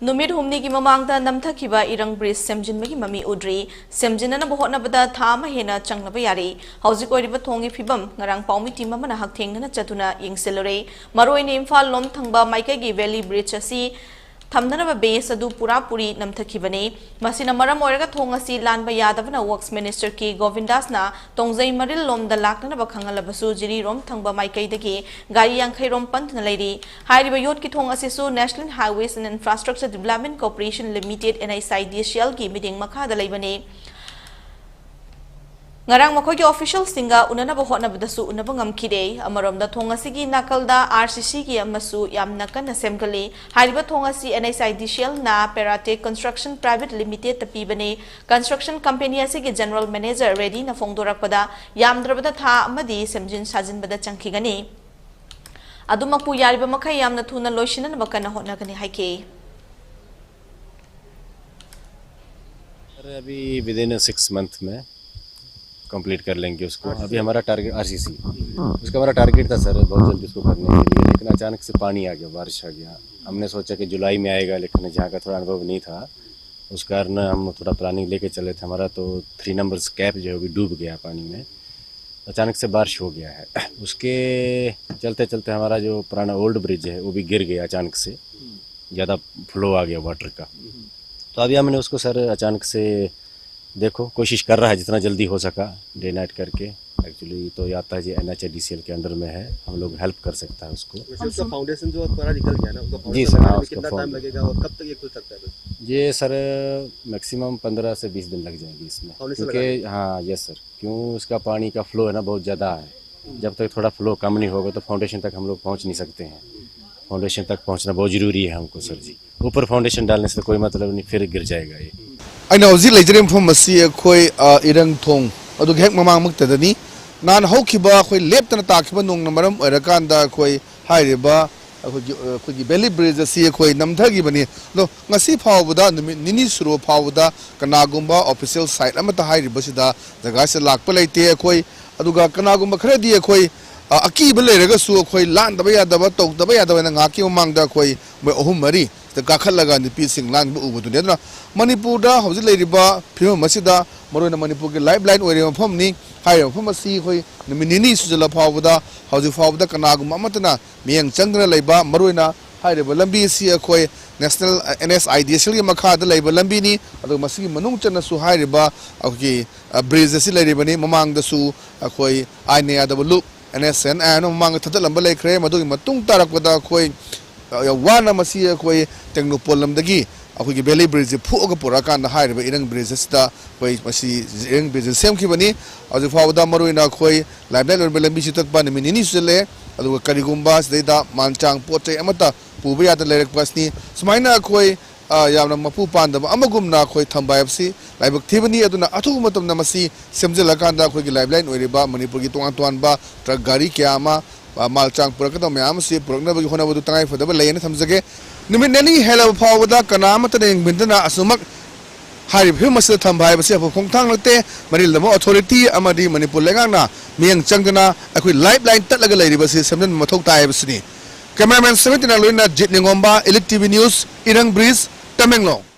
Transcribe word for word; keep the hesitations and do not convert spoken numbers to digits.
ꯅꯨꯃꯤꯠ ꯍꯨꯝꯅꯤꯒꯤ ꯃꯃꯥꯡꯗ ꯅꯝꯊꯈꯤꯕ ꯏꯔꯪ ꯕ꯭ꯔꯤꯖ ꯁꯦꯝꯖꯤꯟꯕꯒꯤ ꯃꯃꯤ ꯎꯗ꯭ꯔꯤ꯫ ꯁꯦꯝꯖꯤꯟꯅꯅꯕ ꯍꯣꯠꯅꯕꯗ ꯊꯥ ꯑꯃ ꯍꯦꯟꯅ ꯆꯪꯂꯕ ꯌꯥꯔꯦ꯫ ꯍꯧꯖꯤꯛ ꯑꯣꯏꯔꯤꯕ ꯊꯣꯡꯒꯤ ꯐꯤꯕꯝ ꯉꯔꯥꯡ ꯄꯥꯎꯃꯤ ꯇꯤꯝ ꯑꯃꯅ ꯍꯛꯊꯦꯡꯅꯅ ꯆꯠꯇꯨꯅ ꯌꯦꯡꯁꯤꯜꯂꯨꯔꯦ꯫ ꯃꯔꯨꯑꯣꯏꯅ ꯏꯝꯐꯥꯜ ꯂꯣꯝ ꯊꯪꯕ ꯃꯥꯏꯀꯩꯒꯤ ꯚꯦꯂꯤ ꯕ꯭ꯔꯤꯖ ꯑꯁꯤ ꯊꯝꯅꯅꯕ ꯕꯦꯁ ꯑꯗꯨ ꯄꯨꯔꯥ ꯄꯨꯔꯤ ꯅꯝꯊꯈꯤꯕꯅꯤ꯫ ꯃꯁꯤꯅ ꯃꯔꯝ ꯑꯣꯏꯔꯒ ꯊꯣꯡ ꯑꯁꯤ ꯂꯥꯟꯕ ꯌꯥꯗꯕꯅ ꯋꯔꯛꯁ ꯃꯤꯅꯤꯁꯇꯔ ꯀꯦ ꯒꯣꯕꯤꯟꯗꯥꯁꯅ ꯇꯣꯡꯖꯩ ꯃꯔꯤꯜ ꯂꯣꯝꯗ ꯂꯥꯛꯅꯅꯕ ꯈꯪꯍꯜꯂꯕꯁꯨ ꯖꯤꯔꯤꯔꯣꯝ ꯊꯪꯕ ꯃꯥꯏꯀꯩꯗꯒꯤ ꯒꯥꯔꯤ ꯌꯥꯡꯈꯩ ꯔꯣꯝ ꯄꯟꯗꯨꯅ ꯂꯩꯔꯤ꯫ ꯍꯥꯏꯔꯤꯕ ꯌꯣꯠꯀꯤ ꯊꯣꯡ ꯑꯁꯤꯁꯨ National Highways and Infrastructure Development Corporation Limited, NHIDCL ꯒꯤ ꯃꯤꯠꯌꯦꯡ ꯃꯈꯥꯗ ꯂꯩꯕꯅꯤ꯫ ꯉꯔꯥꯡ ꯃꯈꯣꯏꯒꯤ ꯑꯣꯐꯤꯁꯤꯌꯦꯜꯁꯤꯡꯒ ꯎꯅꯅꯕ ꯍꯣꯠꯅꯕꯗꯁꯨ ꯎꯅꯕ ꯉꯝꯈꯤꯗꯦ꯫ ꯑꯃꯔꯣꯝꯗ ꯊꯣꯡ ꯑꯁꯤꯒꯤ ꯅꯥꯀꯜꯗ RCC ꯒꯤ ꯑꯃꯁꯨ ꯌꯥꯝꯅ ꯀꯟꯅ ꯁꯦꯝꯒꯠꯂꯤ꯫ ꯍꯥꯏꯔꯤꯕ ꯊꯣꯡ ꯑꯁꯤ NHIDCL ꯅ Paratech Construction Private Limited ꯇ ꯄꯤꯕꯅꯤ꯫ Construction company ꯑꯁꯤꯒꯤ general manager ꯔꯦꯗꯤꯅ ꯐꯣꯡꯗꯣꯔꯛꯄꯗ ꯌꯥꯝꯗ꯭ꯔꯕꯗ ꯊꯥ ꯑꯃꯗꯤ ꯁꯦꯝꯖꯤꯟ ꯁꯥꯖꯤꯟꯕꯗ ꯆꯪꯈꯤꯒꯅꯤ꯫ ꯑꯗꯨꯃꯛꯄꯨ ꯌꯥꯔꯤꯕ ꯃꯈꯩ ꯌꯥꯝꯅ ꯊꯨꯅ ꯂꯣꯏꯁꯤꯟꯅꯅꯕ ꯀꯟꯅ ꯍꯣꯠꯅꯒꯅꯤ ꯍꯥꯏꯈꯤ꯫ सर, अभी within six month में कंप्लीट कर लेंगे उसको। अभी हमारा टारगेट आरसीसी, उसका हमारा टारगेट था सर बहुत जल्दी उसको करने के लिए, लेकिन अचानक से पानी आ गया, बारिश आ गया। हमने सोचा कि जुलाई में आएगा, लेकिन यहाँ का थोड़ा अनुभव नहीं था, उस कारण हम थोड़ा प्लानिंग लेके चले थे। हमारा तो थ्री नंबर कैप जो है वो भी डूब गया पानी में, अचानक से बारिश हो गया है। उसके चलते चलते हमारा जो पुराना ओल्ड ब्रिज है वो भी गिर गया अचानक से, ज़्यादा फ्लो आ गया वाटर का। तो अभी हमने उसको सर अचानक से, देखो, कोशिश कर रहा है जितना जल्दी हो सका डे नाइट करके। एक्चुअली तो ये आता है जी एनएचआईडीसीएल के अंडर में है, हम लोग हेल्प कर सकता है उसको। वैसे उसका फाउंडेशन जो पूरा निकल गया ना, उसका जी फाउंडेशन सर, हाँ, बनाने में उसका कितना टाइम फाउंडेशन। लगेगा और कब तक ये खुल सकता है? ये सर मैक्सिमम पंद्रह से बीस दिन लग जाएंगे इसमें, फाउंडेशन क्योंकि हाँ यस सर, क्यों इसका पानी का फ्लो है ना बहुत ज़्यादा है। जब तक थोड़ा फ्लो कम नहीं होगा तो फाउंडेशन तक हम लोग पहुँच नहीं सकते हैं। फाउंडेशन तक पहुँचना बहुत ज़रूरी है हमको सर जी। ऊपर फाउंडेशन डालने से तो कोई मतलब नहीं, फिर गिर जाएगा ये। ꯑꯩꯅ ꯍꯧꯖꯤꯛ ꯂꯩꯖꯔꯤꯕ ꯃꯐꯝ ꯑꯁꯤ ꯑꯩꯈꯣꯏ ꯏꯔꯪ ꯊꯣꯡ ꯑꯗꯨꯒꯤ ꯍꯦꯛ ꯃꯃꯥꯡꯃꯛꯇꯗꯅꯤ꯫ ꯅꯍꯥꯟ ꯍꯧꯈꯤꯕ ꯑꯩꯈꯣꯏ ꯂꯦꯞꯇꯅ ꯇꯥꯈꯤꯕ ꯅꯣꯡꯅ ꯃꯔꯝ ꯑꯣꯏꯔꯀꯥꯟꯗ ꯑꯩꯈꯣꯏ ꯍꯥꯏꯔꯤꯕ ꯑꯩꯈꯣꯏꯒꯤ ꯑꯩꯈꯣꯏꯒꯤ ꯕꯦꯂꯤ ꯕ꯭ꯔꯤꯖ ꯑꯁꯤ ꯑꯩꯈꯣꯏ ꯅꯝꯊꯈꯤꯕꯅꯤ꯫ ꯑꯗꯣ ꯉꯁꯤ ꯐꯥꯎꯕꯗ, ꯅꯨꯃꯤꯠ ꯅꯤꯅꯤ ꯁꯨꯔꯕ ꯐꯥꯎꯕꯗ ꯀꯅꯥꯒꯨꯝꯕ ꯑꯣꯐꯤꯁꯤꯌꯦꯜ ꯁꯥꯏꯠ ꯑꯃꯠꯇ ꯍꯥꯏꯔꯤꯕꯁꯤꯗ ꯖꯒꯥꯁꯤꯗ ꯂꯥꯛꯄ ꯂꯩꯇꯦ꯫ ꯑꯩꯈꯣꯏ ꯑꯗꯨꯒ ꯀꯅꯥꯒꯨꯝꯕ ꯈꯔꯗꯤ ꯑꯩꯈꯣꯏ ꯑꯀꯤꯕ ꯂꯩꯔꯒꯁꯨ ꯑꯩꯈꯣꯏ ꯂꯥꯟꯗꯕ ꯌꯥꯗꯕ, ꯇꯧꯗꯕ ꯌꯥꯗꯕ ꯍꯥꯏꯅ ꯉꯥꯏꯍꯥꯛꯀꯤ ꯃꯃꯥꯡꯗ ꯑꯩꯈꯣꯏ ꯃꯣꯏ ꯑꯍꯨꯝ ꯃꯔꯤ ꯗ ꯀꯥꯈꯠꯂꯒ ꯅꯨꯄꯤꯁꯤꯡ ꯂꯥꯡꯕ ꯎꯕꯗꯨꯅꯤ꯫ ꯑꯗꯨꯅ ꯃꯅꯤꯄꯨꯔꯗ ꯍꯧꯖꯤꯛ ꯂꯩꯔꯤꯕ ꯐꯤꯕꯝ ꯑꯁꯤꯗ ꯃꯔꯨꯑꯣꯏꯅ ꯃꯅꯤꯄꯨꯔꯒꯤ ꯂꯥꯏꯐ ꯂꯥꯏꯟ ꯑꯣꯏꯔꯤꯕ ꯃꯐꯝꯅꯤ꯫ ꯍꯥꯏꯔꯤꯕ ꯃꯐꯝ ꯑꯁꯤ ꯑꯩꯈꯣꯏ ꯅꯨꯃꯤꯠ ꯅꯤꯅꯤ ꯁꯨꯖꯜꯂ ꯐꯥꯎꯕꯗ, ꯍꯧꯖꯤꯛ ꯐꯥꯎꯕꯗ ꯀꯅꯥꯒꯨꯝꯕ ꯑꯃꯠꯇꯅ ꯃꯤꯠꯌꯦꯡ ꯆꯪꯗꯅ ꯂꯩꯕ, ꯃꯔꯨꯑꯣꯏꯅ ꯍꯥꯏꯔꯤꯕ ꯂꯝꯕꯤ ꯑꯁꯤ ꯑꯩꯈꯣꯏ national, and S I D S ꯑꯦꯜꯒꯤ ꯃꯈꯥꯗ ꯂꯩꯕ ꯂꯝꯕꯤꯅꯤ꯫ ꯑꯗꯨꯒ ꯃꯁꯤꯒꯤ ꯃꯅꯨꯡ ꯆꯟꯅꯁꯨ ꯍꯥꯏꯔꯤꯕ ꯑꯩꯈꯣꯏꯒꯤ, ꯑ, ꯕ꯭ꯔꯤꯖ ꯑꯁꯤ ꯂꯩꯔꯤꯕꯅꯤ꯫ ꯃꯃꯥꯡꯗꯁꯨ ꯑꯩꯈꯣꯏ ꯑꯥꯏꯟꯅ ꯌꯥꯗꯕ ꯂꯨꯞ, ꯑꯦꯟ ꯑꯦꯁ ꯑꯦꯟ ꯑꯥꯏꯟ ꯑꯃ ꯃꯃꯥꯡꯗ ꯊꯥꯗꯠꯂꯝꯕ ꯂꯩꯈ꯭ꯔꯦ꯫ ꯃꯗꯨꯒꯤ ꯃꯇꯨꯡ ꯇꯥꯔꯛꯄꯗ ꯑꯩꯈꯣꯏ, ꯑ, ꯌꯥꯝ ꯋꯥꯅ ꯃꯁꯤ ꯑꯩꯈꯣꯏ ꯇꯦꯡꯅꯧꯄꯜ ꯂꯝꯗꯒꯤ ꯑꯩꯈꯣꯏꯒꯤ ꯕꯦꯂꯤ ꯕ꯭ꯔꯤꯖꯁꯦ ꯐꯨꯛꯑꯒ ꯄꯨꯔꯛꯑꯀꯥꯟꯗ ꯍꯥꯏꯔꯤꯕ ꯏꯔꯪ ꯕ꯭ꯔꯤꯖ ꯑꯁꯤꯗ ꯑꯩꯈꯣꯏ ꯃꯁꯤ ꯏꯔꯪ ꯕ꯭ꯔꯤꯖ ꯁꯦꯝꯈꯤꯕꯅꯤ꯫ ꯍꯧꯖꯤꯛ ꯐꯥꯎꯕꯗ ꯃꯔꯨꯑꯣꯏꯅ ꯑꯩꯈꯣꯏ ꯂꯥꯏꯐ ꯂꯥꯏꯟ ꯑꯣꯏꯔꯤꯕ ꯂꯝꯕꯤꯁꯤ ꯇꯠꯄ ꯅꯨꯃꯤꯠ ꯅꯤꯅꯤ ꯁꯨꯖꯜꯂꯛꯑꯦ꯫ ꯑꯗꯨꯒ ꯀꯔꯤꯒꯨꯝꯕ ꯁꯤꯗꯩꯗ ꯃꯥꯟ ꯆꯥꯡ ꯄꯣꯠ ꯆꯩ ꯑꯃꯠꯇ ꯄꯨꯕ ꯌꯥꯗꯅ ꯂꯩꯔꯛꯄ ꯑꯁꯤꯅꯤ꯫ ꯁꯨꯃꯥꯏꯅ ꯑꯩꯈꯣꯏ, ꯑ, ꯌꯥꯝꯅ ꯃꯄꯨ ꯄꯥꯟꯗꯕ ꯑꯃꯒꯨꯝꯅ ꯑꯩꯈꯣꯏ ꯊꯝꯕ ꯍꯥꯏꯕꯁꯤ ꯂꯥꯏꯕꯛ ꯊꯤꯕꯅꯤ꯫ ꯑꯗꯨꯅ ꯑꯊꯨꯕ ꯃꯇꯝꯗ ꯃꯁꯤ ꯁꯦꯝꯖꯤꯜꯂꯀꯥꯟꯗ ꯑꯩꯈꯣꯏꯒꯤ ꯂꯥꯏꯐ ꯂꯥꯏꯟ ꯑꯣꯏꯔꯤꯕ ꯃꯅꯤꯄꯨꯔꯒꯤ ꯇꯣꯉꯥꯟ ꯇꯣꯉꯥꯟꯕ ꯇ꯭ꯔꯛ ꯒꯥꯔꯤ ꯀꯌꯥ ꯑꯃ, ꯑ, ꯃꯥꯜ ꯆꯥꯡ ꯄꯨꯔꯛꯀꯗꯕ ꯃꯌꯥꯝ ꯑꯁꯤ ꯄꯨꯔꯛꯅꯕꯒꯤ ꯍꯣꯠꯅꯕꯗꯨ ꯇꯉꯥꯏ ꯐꯗꯕ ꯂꯩꯌꯦꯅ ꯊꯝꯖꯒꯦ꯫ ꯅꯨꯃꯤꯠ ꯅꯤꯅꯤ ꯍꯦꯜꯂꯕ ꯐꯥꯎꯕꯗ ꯀꯅꯥ ꯑꯃꯠꯇꯅ ꯌꯦꯡꯕꯤꯗꯅ ꯑꯁꯨꯃꯛ ꯍꯥꯏꯔꯤꯕ ꯐꯤꯕꯝ ꯑꯁꯤꯗ ꯊꯝꯕ ꯍꯥꯏꯕꯁꯤ ꯑꯐꯕ ꯈꯣꯡꯊꯥꯡ ꯅꯠꯇꯦ꯫ ꯃꯔꯤ ꯂꯩꯅꯕ ꯑꯣꯊꯣꯔꯤꯇꯤ ꯑꯃꯗꯤ ꯃꯅꯤꯄꯨꯔ ꯂꯩꯉꯥꯛꯅ ꯃꯤꯠꯌꯦꯡ ꯆꯪꯗꯅ ꯑꯩꯈꯣꯏ ꯂꯥꯏꯐ ꯂꯥꯏꯟ ꯇꯠꯂꯒ ꯂꯩꯔꯤꯕꯁꯤ ꯁꯦꯝꯖꯤꯟꯕ ꯃꯊꯧ ꯇꯥꯏ ꯍꯥꯏꯕꯁꯤꯅꯤ꯫ ꯀꯦꯃꯦꯔꯥꯃꯦꯟ ꯁꯃꯤꯇꯤꯅ ꯂꯣꯏꯅꯅ ꯖꯤꯠ ꯅꯤꯡꯉꯣꯝꯕ, ꯏꯂꯤꯠ ꯇꯤ ꯚꯤ ꯅ꯭ꯌꯨꯁ, ꯏꯔꯪ ꯕ꯭ꯔꯤꯖ, ꯇꯃꯦꯡꯂꯣꯡ꯫